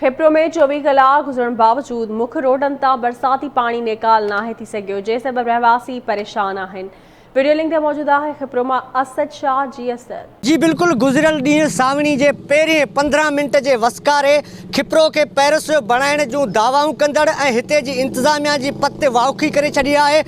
کپرو ۾ 24 ڪلاڪ گذرڻ باوجود مک روڊن تان برساتي پاڻي نيڪال ناهي ٿي سگهيو، جنهن سبب رهواسي پريشان آهن. وڊيو لنڪ تي موجود آهي کپرو مان اسد شاهه جي اسد. جي بلڪل گذريل ڏينهن سانوڻي جي پهرين 15 منٽ جي وسڪاري کپرو کي پئرس بڻائڻ جون دعوائون ڪندڙ ۽ هتي جي انتظاميا جي پت واوکي ڪري ڇڏي آهي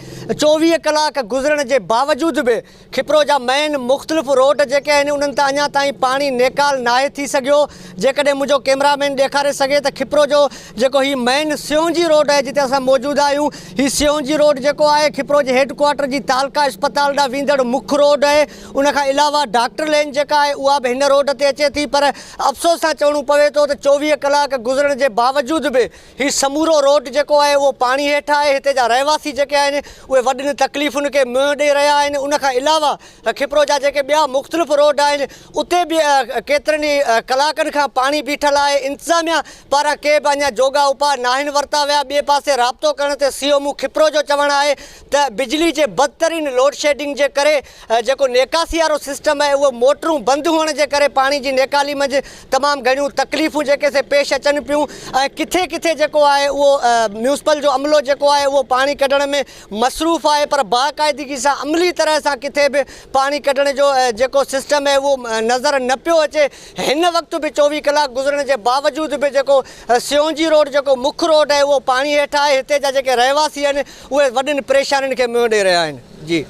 24 ڪلاڪ گذرڻ جي باوجود به کپرو جا مين مختلف روڊ جيڪي آهن انهن تان اڃا تائين پاڻي نيڪال ناهي ٿي سگهيو جيڪڏهن منهنجو ڪيمرا مين ڏيکاري سگهي ته کپرو جو جيڪو هي مين سيونجي روڊ آهي جتي اسان موجود آهيون هي سيونجي روڊ جيڪو آهي کپرو جي هيڊ ڪوارٽر جي تعلقه اسپتال ڏانهن ويندڙ مک روڊ آهي ان کان علاوه ڊاڪٽر لين جيڪا آهي اها به هن روڊ تي اچي ٿي پر افسوس سان چوڻو پوي ٿو ته 24 ڪلاڪ گذرڻ جي باوجود به هي سمورو روڊ جيڪو آهي اهو پاڻي هيٺ آهي، هتي جا رهواسي جيڪي آهن اهي وڏين تڪليفن کي منهن ڏئي رهيا آهن، ان کان علاوه کپرو جا جيڪي ٻيا مختلف روڊ آهن اتي به ڪيترن ئي ڪلاڪن کان پاڻي بيٺل آهي، انتظاميا پاران ڪي به اڃا جوڳا اپاء ناهن ورتا ويا، ٻئي پاسي رابطو ڪرڻ تي سي او کپرو جو چوڻ آهي ته بجلي جي بدترين لوڊشيڊنگ جي ڪري جيڪو نيڪاسي وارو سسٽم آهي اهو موٽرون بند هئڻ جي ڪري پاڻي جي نيڪالي منجهه تمام گهڻيون تڪليفون جيڪي سي پيش اچن پيون ۽ ڪٿي ڪٿي جيڪو آهي اهو ميونسپل جو عملو جيڪو آهي اهو پاڻي ڪڍڻ ۾ مصروف آهي پر باقاعدگي سان عملي طرح سان ڪٿي به پاڻي ڪڍڻ جو جيڪو سسٽم آهي اهو نظر نه پيو اچي هن وقت به 24 ڪلاڪ گذرڻ جي باوجود به جيڪو سيونجي روڊ جيڪو مک روڊ آهي اهو پاڻي هيٺ آهي هتي جا جيڪي رهواسي آهن اهي وڏين پريشانين کي منهن ڏئي رهيا آهن جي.